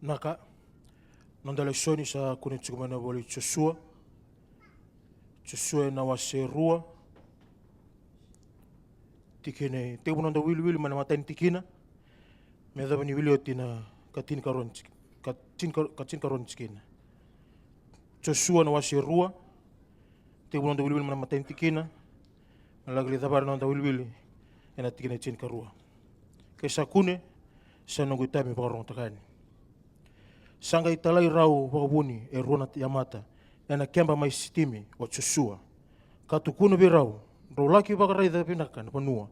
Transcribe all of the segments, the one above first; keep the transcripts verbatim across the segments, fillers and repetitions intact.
Naka, noda lesoni sa kune tiko mai na ivola i Josua. Josua ena wase rua, tikina, tekivu noda wiliwili mai na matai ni tikina me yacova ni wili oti na ka tinikarua ni tik-, ka tinika-, ka tinikarua ni tikina. Josua na wase rua, tekivu noda wiliwili mai na matai ni tikina, me laki lai cavari noda wiliwili ena tikina e tinikarua. Ke sa kune, sa noqu itavi me vakarogotaka yani. Sa qai talai rau vakavuni e rua na yamata ena keba mai Sitimi o Josua, ka tukuna vei rau, drau laki vakaraica vinaka na vanua,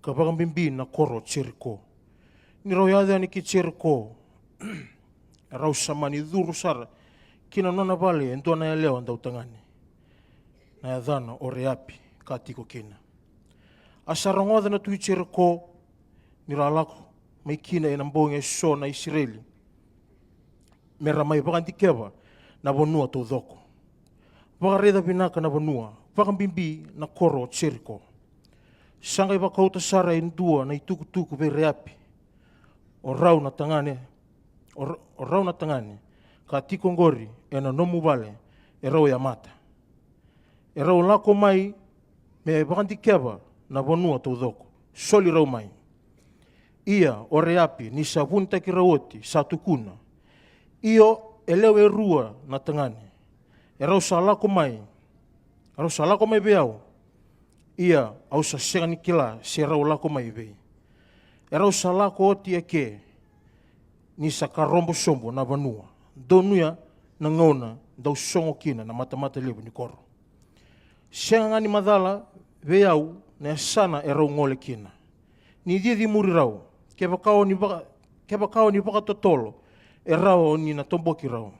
ka vakabibi na koro o Jeriko. Ni rau yaco yani ki Jeriko, rau sa mani curu sara ki na nona vale e dua na yalewa dautagane, na yacana o Reapi, ka tiko kina. A sa rogoca na tui Jeriko ni ra lako mai kina ena bogi eso na Isireli, me ra mai vakadikeva na vanua taucoko, vakaraica vinaka na vanua, vakabibi na koro o Jeriko. Sa qai vakauta sara e dua na itukutuku vei Reapi, o rau na tagane, o ra-, o rau na tagane ka tiko oqori ena nomu vale, e rau yamata. E rau lako mai me vakadikeva na vanua taucoko. Soli rau mai. Ia o Reapi, ni sa vunitaki rau oti, sa tukuna, io, e lewe rua na tagane. E rau sa lako mai, e rau sa lako mai vei au. Ia au sa sega ni kila se rau lako mai vei. E rau sa lako oti eke, ni sa karobo sobu na vanua. Donuya na gauna dau sogo kina na matamata levu ni koro. Sega ga ni macala vei au na yasana e rau gole kina. Ni cici muri rau, kevaka o ni vaka-, kevaka o ni vakatotolo, e rawa o ni na toboki rau.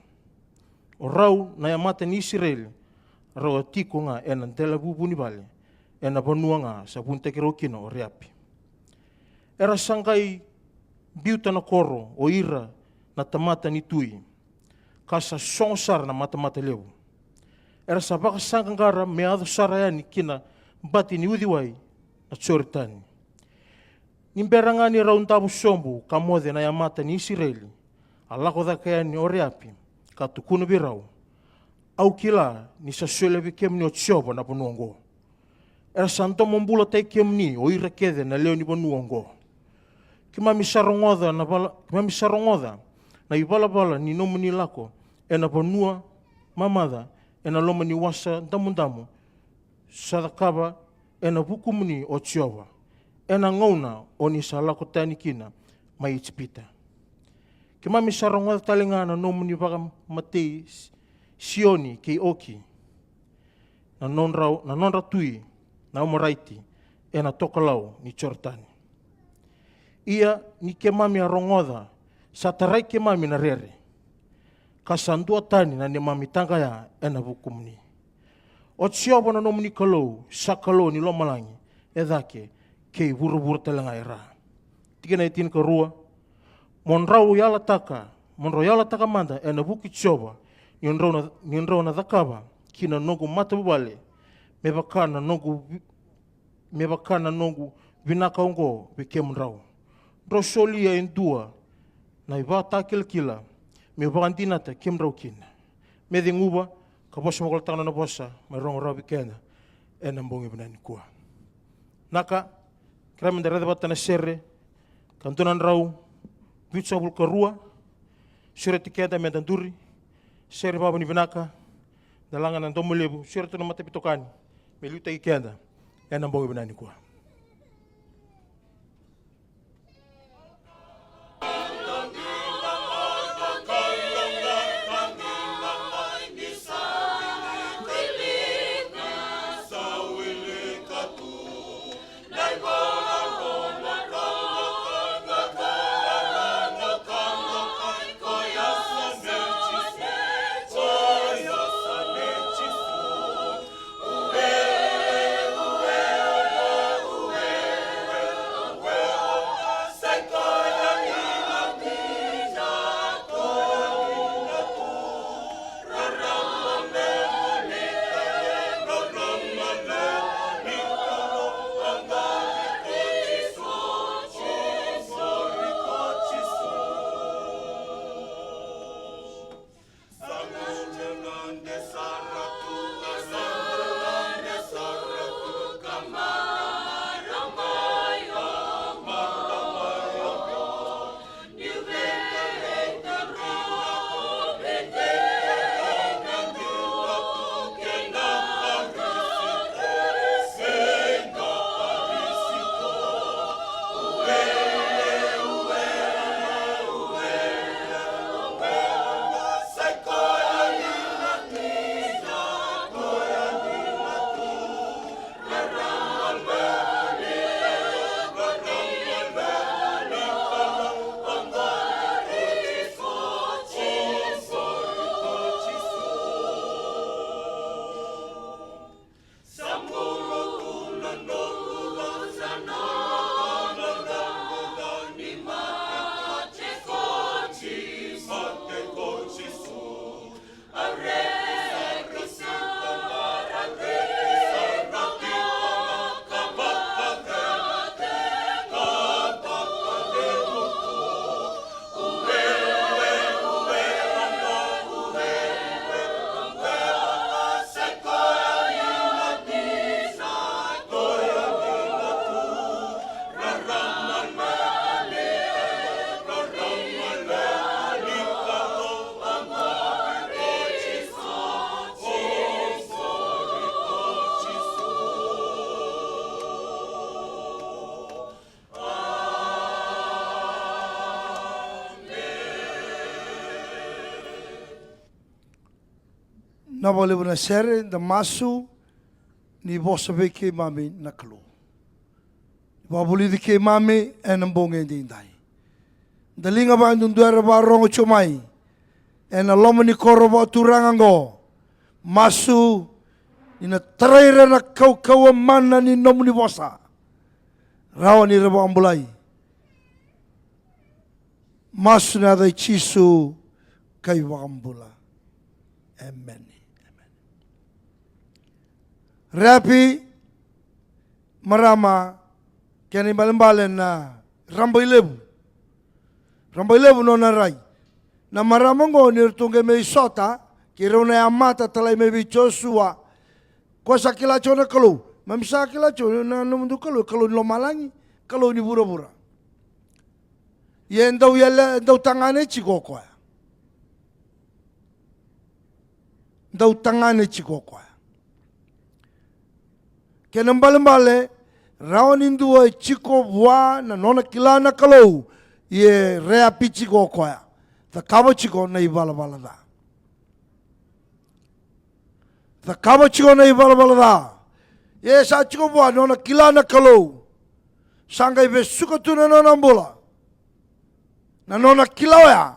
O rau na yamata ni Isireli, rau a tiko ga ena dela vuvu ni vale, ena vanua ga sa vunitaki rau kina o Reapi. Era sa qai biuta na koro o ira na tamata ni tui, ka sa sogo sara na matamata levu. Era sa vakasaqaqara me yaco sara yani ki na bati ni uciwai na Joritani. Ni bera ga ni rau davo sobu ka moce na yamata ni Isireli, a lako cake yani o Reapi, ka tukuna vei rau, au kila ni sa solia vei kemuni o Jiova na vanua oqo. Era sa domobulataki kemuni o ira kece na lewe ni vanua oqo. Keimami sa rogoca na vala-, keimami sa rogoca na ivalavala ni nomuni lako ena vanua mamaca, ena loma ni wasa damudamu, sa cakava ena vukumuni o Jiova, ena gauna o ni sa lako tani kina mai Ijipita. Keimami sa rogoca tale ga na nomuni vakamatei S-, Sioni kei Oki, na nodra, na nodra tui na Amoraiti, ena tokalau ni Joritani. Ia ni keimami a rogoca, sa tarai keimami na rere, ka sa duatani na neimami taqaya ena vukumuni. O Jiova na nomuni Kalou sa Kalou ni lomalagi e cake kei vuravura tale ga e ra. Tikina e tinikarua. Mo drau yalataka, mo drau yalataka mada ena vuku i Jiova, ni drau na, ni drau na cakava ki na noqu matavuvale me vaka na noqu vi-, me vaka na noqu vinaka oqo vei kemudrau. Drau solia e dua na ivakatakilakila me vakadinata kemudrau kina. Me ceguva ka vosa vakalotaka na nona vosa, mai rogo rawa vei keda ena bogi vinaka nikua. Naka, kerea meda raica vata na sere ka dua na drau vitusagavulu ka rua. Sureti keda meda duri. Sere vavuni vinaka. Da laga na domo levu, sureti na mataveitokani me liutaki keda ena bogi vinaka nikua. Vinaka vakalevu na sere, da masu. Ni vosa vei keimami na Kalou. Vakavulici keimami ena bogi edaidai. Da liga vakadudua era vakarogo tiko mai ena loma ni koro vakaturaga oqo. Masu ni na tarai ira na kaukauwa mana ni nomuni vosa. Rawa ni ra vakabulai. Masu ena yaca i Jisu ka iVakabula. Emeni. Emeni. Reapi, marama, kena ibalebale na rabailevu. Rabailevu nona rai. Na marama oqo ni ratou qai mai sota kei rau na yamata, talai mai vei Josua. Ko sa kila tiko na Kalou. Mami sa kila tiko na nomudou Kalou, Kalou ni lomalagi, Kalou ni vuravura. Ia e dau yale, e dau tagane tiko o koya. Dau tagane tiko o koya. Kena ibalebale, rawa ni dua e tiko vua na nona kila na Kalou, ia e Reapi tiko o koya. Cakava tiko na ivalavala ca. Cakava tiko na ivalavala ca. Ia e sa tiko vua na nona kila na Kalou. Sa qai vesuka tu na nona bula. Na nona kila oya,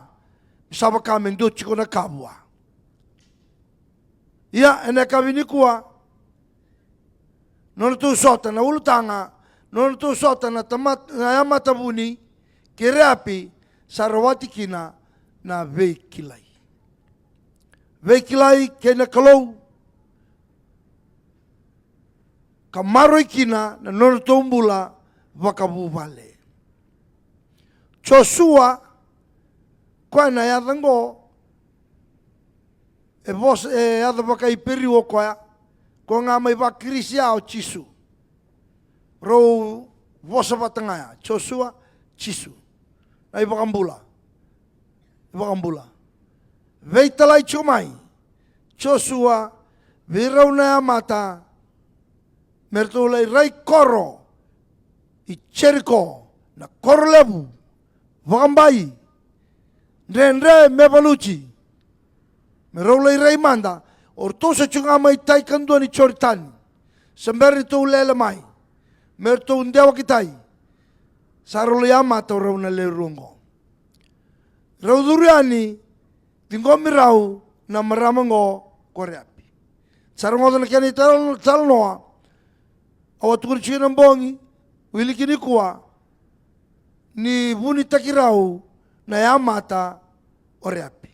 me sa vaka me dua tiko na ka vua. Ia, ena yakavi nikua, nodratou sota na ulutaga, nodratou sota na tamata, na yamata vuni kei Reapi, sa rawati kina na veikilai. Veikilai kei na Kalou, ka maroroi kina na nodratou bula vakavuvale. Josua, koya na yaca oqo, e vosa, e yaca vakaIperiu o koya, ko ga mai vaKirisi ya o Jisu. Rau vosa vata ga ya, Josua, Jisu. Na iVakabula. iVakabula. Veitalai tiko mai Josua vei rau na yamata, me ratou lai rai koro i Jeriko, na koro levu, vakabai, dredre me valuti. Me rau lai rai mada, o ratou sa tiko ga mai tai kadua ni Joritani. Se bera ni ratou lele mai, me ratou dewakitai. Sa rau lai yamata o rau na lewe rua oqo. Rau curu yani, ciqomi rau na marama oqo ko Reapi. Sa rogoca na kena ital-, italanoa. Au a tukuna tiko ena bogi, wiliki nikua, ni vunitaki rau na yamata o Reapi.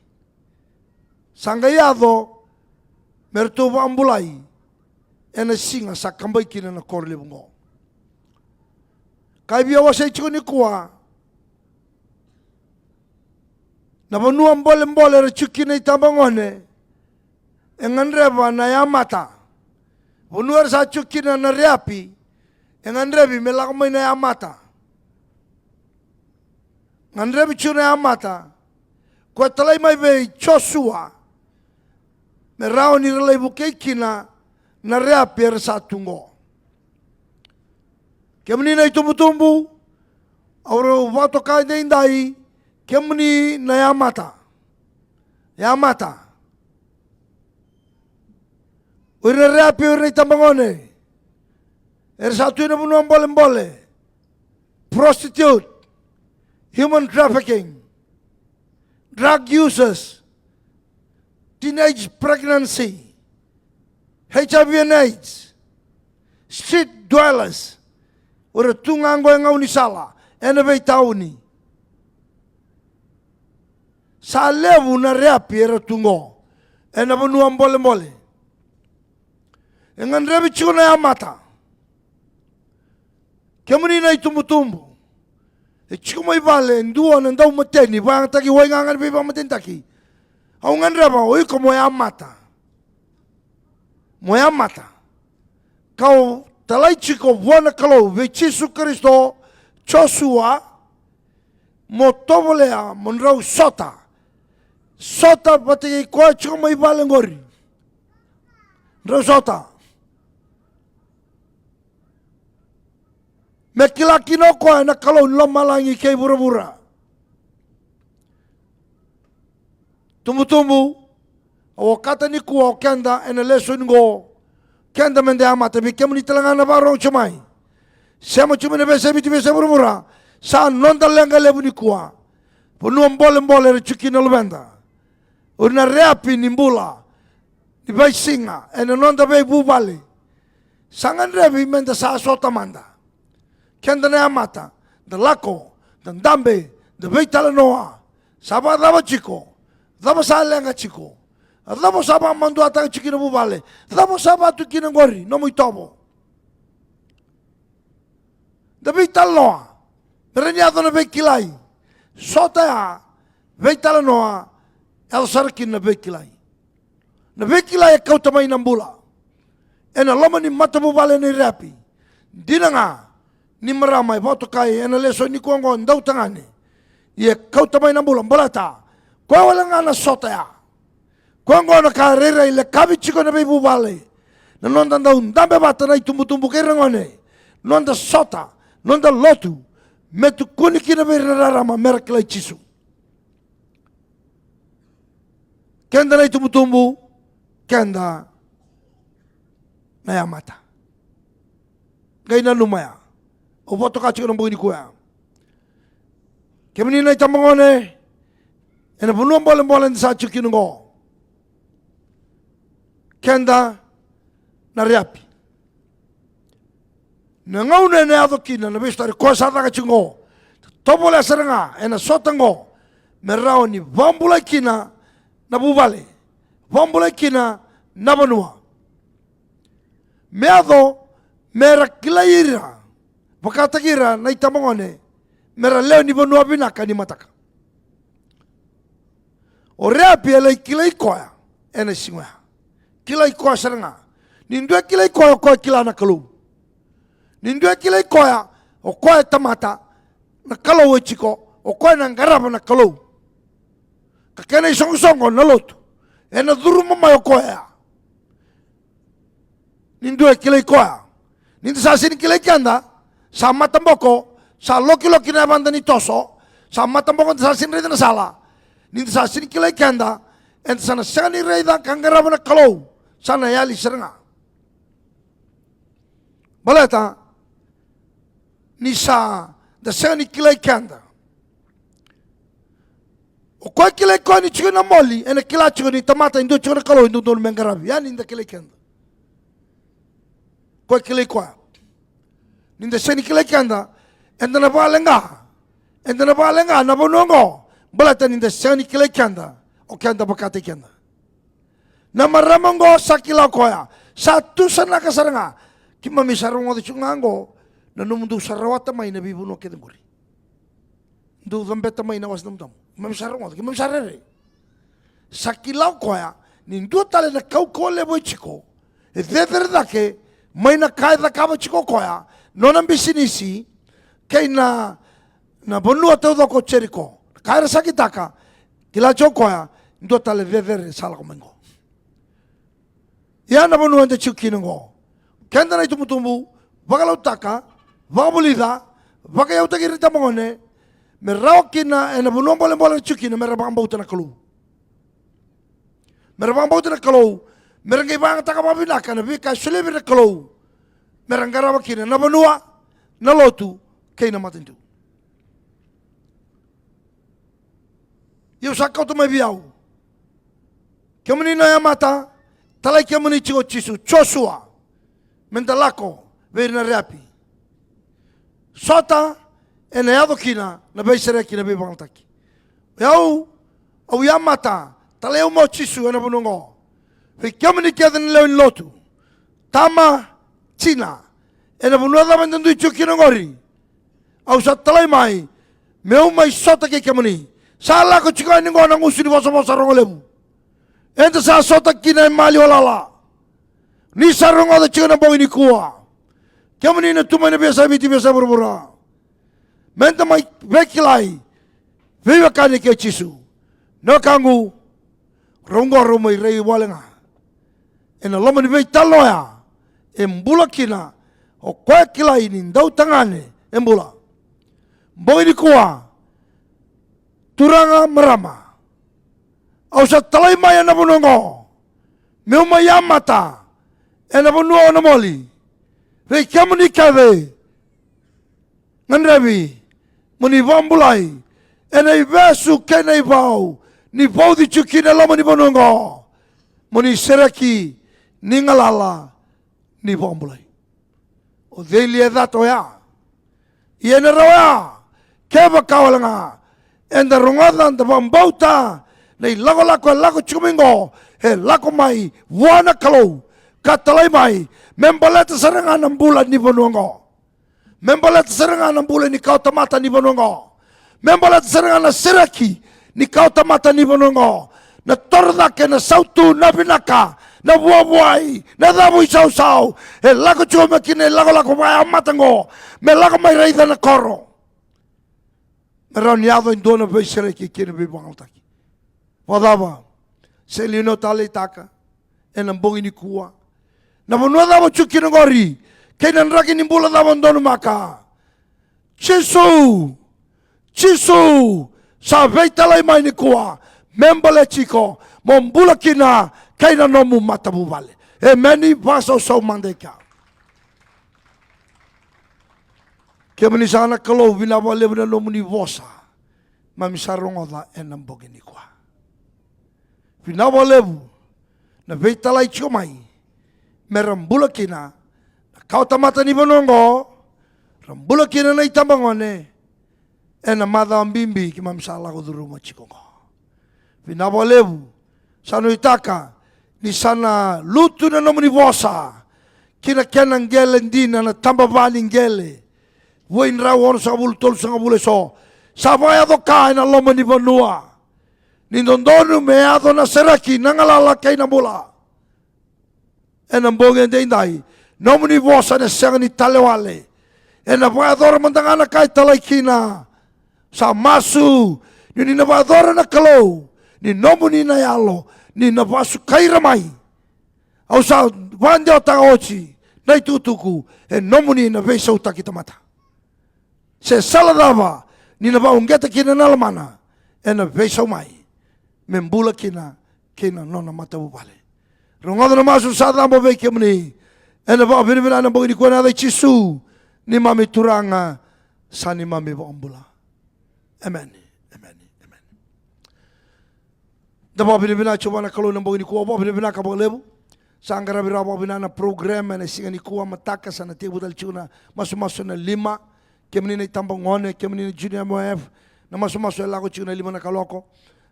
Sa qai yaco me ratou vakabulai ena siga sa kabai kina na koro levu oqo. Ka via wasei tiko nikua, na vanua bolebole era tiko kina itabagone, e gadreva na yamata. Vanua era sa tiko kina na Reapi, e gadrevi me lako mai na yamata. Gadrevi tiko na yamata. Koya talai mai vei Josua, me rawa ni ra lai vukei kina na Reapi era sa tu oqo. Kemuni na itubutubu, au rau vakatoka edaidai, kemuni na yamata. Yamata. O ira na Reapi, o ira na itabagone. Era sa tu ena vanua bolebole. Prostitute. Human trafficking. Drug users. Teenage pregnancy. H I V and AIDS. Street dwellers. O ira tu ga oqo e gaunisala, ena veitauni. Sa levu na Reapi era tu oqo ena vanua bolebole. E gadrevi tiko na yamata. Kemuni na itubutubu, e tiko mai vale e dua na daumateni, vakayagataki wai ga na veivakamatenitaki. Au gadreva o iko mo yamata. Mo yamata. Kau talai tiko vua na Kalou vei Jisu Karisito, Josua, mo tovolea mo drau sota. Sota vata kei koya tiko mai vale oqori. Drau sota. Me kila kina o koya na Kalou ni lomalagi kei vuravura. Tubutubu, Au okata nikua o keda ena lesoni qo, keda meda yamata, vei kemuni tale ga na vakarorogo tiko mai. Sema tiko mai na veiyasai Viti, veiyasai vuravura. Sa noda leqa levu nikua. Vanua bolebole era tiko kina na luveda. O ira na reapi ni bula ni veisiga ena noda veivuvale. Sa gadrevi meda sa sota mada. Keda na yamata, da lako, da dabe, da veitalanoa. Sa vakacava tiko? Cava sa leqa tiko? A cava sa vakamaduataka tiko kina vuvale? Cava sa vatu kina qori nomu itovo? Da veitalanoa. Me rawa ni yaco na veikilai. Sota ya, veitalanoa, yaco sara kina na veikilai. Na veikilai e kauta mai na bula. Ena loma ni matavuvale ni reapi. Dina ga ni marama e vakatokai ena lesoni nikua oqo, dautagane. Ia e kauta mai na bula, baleta koya wale ga na sota ya. Koya oqo na ka rairai lekavi tiko na veivuvale. Na noda dau dabe vata na itubutubu kei ragone. Noda sota, noda lotu. Me tukuni kina vei ira na rarama mera kilai Jisu. Keda na itubutubu, keda na yamata. Qai nanuma ya. Au vakatoka tiko na bogi nikua ya. Kemuni na itabagone, ena vanua bolebole eda sa tiko kina oqo. Keda na reapi. Na gauna ena yaco kina na veisotari, koya sa caka tiko oqo. Tovolea sara ga ena sota oqo me rawa ni vakabulai kina na vuvale, vakabulai kina na vanua. Me yaco mera kilai ira, vakataki ira na itabagone mera lewe ni vanua vinaka ni mataka. O reapi e lai kilai koya ena siga oya. Kilai koya sara ga. Ni dua e kilai koya, o koya e kila na Kalou. Ni dua e kilai koya, o koya e tamata, na Kalou e tiko, o koya na qarava na Kalou. Ka kena isoqosoqo na lotu, ena curuma mai o koya. Ni dua e kilai koya. Ni da sa sini kilai keda, sa mataboko, sa lokiloki na yavada ni toso, sa mataboko, da sa sini raica na sala. Ni da sa sini kilai keda, eda sa na sega ni raica ka qarava na Kalou, sa na yali sara ga. Baleta ni sa da sega ni kilai keda. O koya e kilai koya ni tiko na moli, ena kila tiko ni tamata e dua tiko na Kalou e dodonu me qaravi. Ia ni da kilai keda. Koya e kilai koya. Ni da sega ni kilai keda, eda na vakaleqa. Eda na vakaleqa na vanua oqo. Baleta ni da sega ni kilai keda, o keda vakataki keda. Na marama oqo sa kila o koya, sa tusanaka sara ga. Keimami sa rogoca tiko ga oqo na nomudou sa rawata mai na veivanua kece qori. Dou cabeta mai na wasa tamudamu. Keimami sa rogoca, keimami sa rere. Sa kila o koya ni dua tale na kaukauwa levu e tiko, e cecere cake mai na ka e cakava tiko o koya, nona bisinisi, kei na, na vanua taucoko o Jeriko. Ka era sa kitaka, kila tiko o koya, dua tale cecere sa lako mai qo. Ia na vanua eda tiko kina oqo. Keda na itubutubu, vakalautaka, vakavulica, vakaiyautaki ira na itabagone, me rawa kina ena vanua bolebole era tiko kina, mera vakabauta na Kalou. Mera vakabauta na Kalou, mera qai vakayagataka vakavinaka na veika e solia vei ira na Kalou, mera qarava kina na vanua, na lotu, kei na matanitu. Ia au sa kauta mai vei au. Kemuni na yamata, talai kemuni tiko o Jisu, Josua, meda lako vei ira na reapi. Sota, ena yaco kina na veisereki, na veivakayagataki. O yau, au yamata, talai au mai o Jisu ena vanua oqo. Vei kemuni kece na lewe ni lotu, tama, tina, ena vanua cava eda dui tiko kina oqori. Au sa talai mai meu mai sota kei kemuni. Sa lako tiko yani oqo na gusu ni vosavosa rogo levu. Eda sa sota kina e maliwa lala. Ni sa rogoca tiko na bogi nikua, kemuni na tu mai na veiyasai Viti, veiyasai vuravura, meda mai veikilai, veiwekani kei Jisu. Na wekaqu, rau oqo rau mai rai wale ga ena loma ni veitalanoa e bula kina o koya e kilai ni dautagane e bula. Bogi nikua, turaga, marama, au sa talai mai ena vanua oqo. meu mai yamata ena vanua o Nomoli. Vei kemuni kece, gadrevi mo ni vakabulai ena ivesu kei na ivau ni vauci tiko kina e loma ni vanua oqo. Mo ni sereki, ni galala, ni vakabulai. O cei li e cata oya? Ia ena rawa oya, kevaka wale ga eda rogoca, da vakabauta na ilakolako e lako tiko mai oqo, e lako mai vua na Kalou ka talai mai me baleta sara ga na bula ni vanua oqo. Me baleta sara ga na bula ni kawatamata ni vanua oqo. Me baleta sara ga na sereki ni kawatamata ni vanua oqo. Na toro cake, na sautu, na vinaka, na vuavuai, na cavu isausau, e lako tiko mai kina na ilakolako vakayamata oqo, me lako mai raica na koro, me rawa ni yaco e dua na veisereki kei na veivakalougatataki. Vakacava? Sega li o ni taleitaka ena bogi nikua? Na vanua cava o tiko kina oqori, kei na draki ni bula cava o donumaka? Jisu, Jisu sa veitalai mai nikua me baleti iko, mo bula kina kei na nomu matavuvale. Emeni. Vakasausau mada e kea. Kemuni saka na Kalou, vinaka vakalevu na nomuni vosa keimami sa rogoca ena bogi nikua. Vinaka vakalevu na veitalai tiko mai me ra bula kina na kawatamata ni vanua oqo, ra bula kina na itabagone ena macawa bibi keimami sa lako curuma tiko oqo. Vinaka vakalevu. Sa nuitaka ni sa na lutu na nomuni vosa ki na kena qele dina, na tabava ni qele, vua i drau onosagavulu, tolusagavulu eso. Sa vakayaco ka ena loma ni vanua, ni dodonu me yaco na sereki, na galala kei na bula. Ena bogi edaidai, nomuni vosa ena sega ni tale wale. Ena vakayacora mada ga na ka e talai kina. Sa masu ni o ni na vakayacora na Kalou, ni nomuni na Yalo, ni na vakasukai ira mai. Au sa vakadewataka oti na itukutuku, e nomuni na veisautaki tamata. Se sala cava ni na vakauqeta kina na lomana, ena veisau mai me bula kina kei na nona matavuvale. Rogoca na masu sa cabo vei kemuni. Ena vakavinavinaka ena bogi nikua ena yaca i Jisu, neimami Turaga, sa neimami iVakabula. Emeni. Emeni. Emeni. Da vakavinavinaka tiko vua na Kalou ena bogi nikua, vakavinavinaka vakalevu. Sa qaravi rawa vakavinaka na program ena siga nikua mataka, sa na tekivu tale tiko na masumasu ena lima. Kemuni na itabagone, kemuni na Junior M Y F, na masumasu e lako tiko ena lima na kaloko.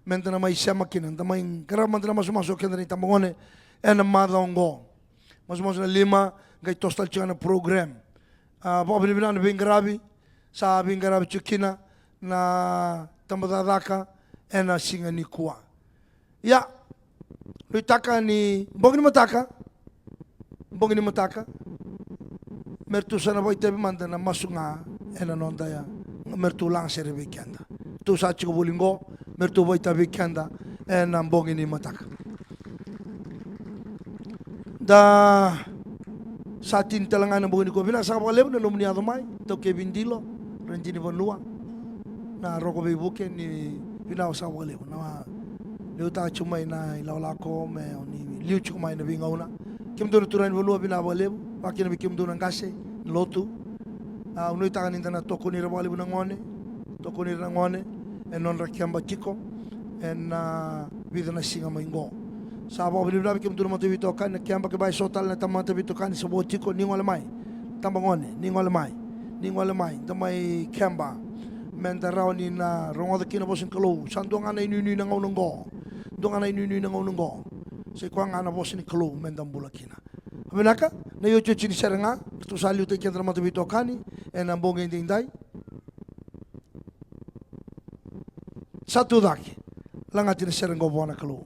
Meda na mai sema kina, da mai qarava mada na masumasu o keda na itabagone ena macawa oqo. Masumasu ena lima, qai toso tale tiko ga na program. A, vakavinavinaka na veiqaravi sa veiqaravi tiko kina na tabacakacaka ena siga nikua. Ia, nuitaka ni bogi ni mataka, bogi ni mataka, me ratou sa na vakaitavi mada na masu ga ena noda ya, me ratou laga sere vei keda. Ratou sa tiko voli oqo, me ratou vakaitavi vei keda ena bogi ni mataka. Da sa tini tale ga ena bogi nikua. Vinaka saka vakalevu na nomuni yaco mai, Taukei Vidilo, Radini Vanua, na Roko Veivuke, ni vinaka saka vakalevu na liutaka tiko mai na ilakolako me o ni liu tiko mai na veigauna. Kemudou na turaga ni vanua, vinaka vakalevu. Vakakina vei kemudou na qase ni lotu. A, au nuitaka ni da na tokoni ira vakalevu na gone, tokoni ira na gone ena nodra keba tiko ena vica na siga mai oqo. Sa vakavinavinaka vei kemudou na mataveitokani na keba, kevaka e so tale na tamata veitokani sa vo tiko, ni gole mai. Tabagone, ni gole mai. Ni gole mai, da mai keba, meda rawa ni na rogoca kina na vosa ni Kalou. Sa dua ga na inuinui na gauna oqo. Dua ga na inuinui na gauna oqo. Sa i koya ga na vosa ni Kalou meda bula kina. Vinaka, na iotioti ni sere ga, ratou sa liutaki keda na mataveitokani ena bogi edaidai. Sa tu cake. Lagati na sere oqo vua na Kalou.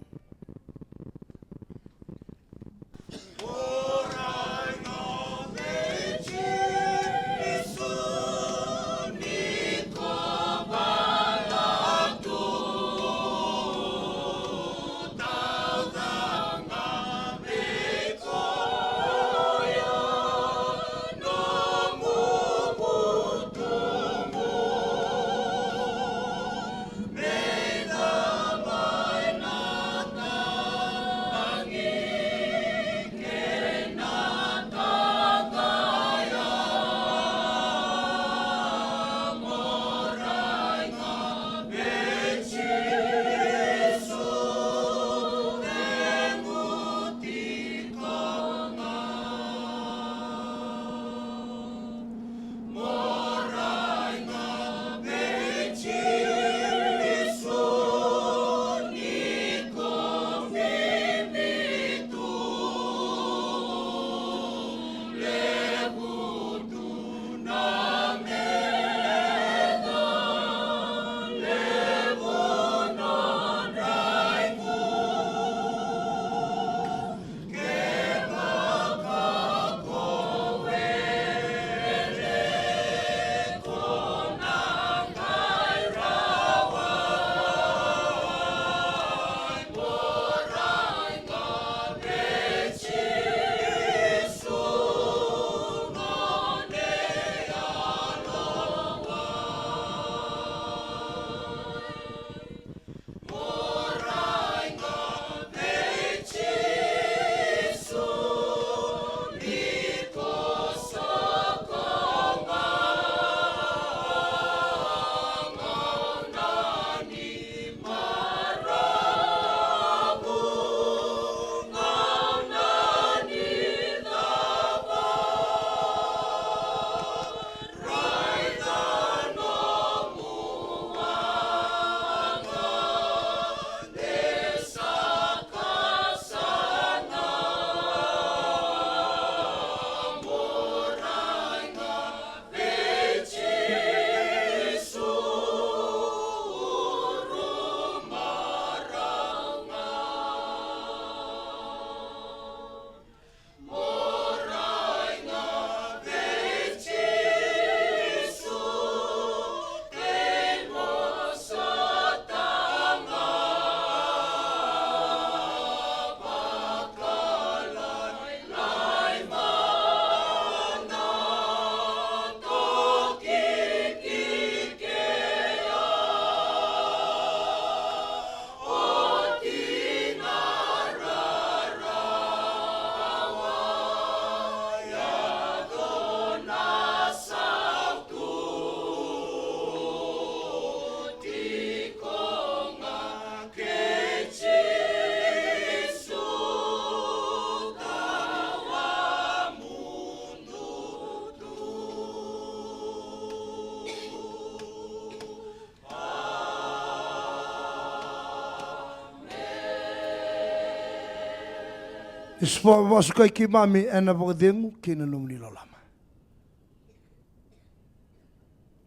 Iesu, vakasukai keimami ena vakacegu kei na nomuni loloma.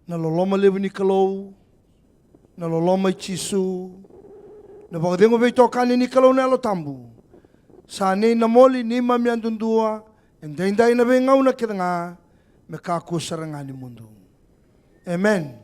Na loloma levu ni Kalou, na loloma i Jisu, na vakacegu veitokani ni Kalou na Yalo Tabu, sa nei na moli neimami yadudua, e daidai na veigauna kece ga, me kakua sara ga ni mudu. Amen.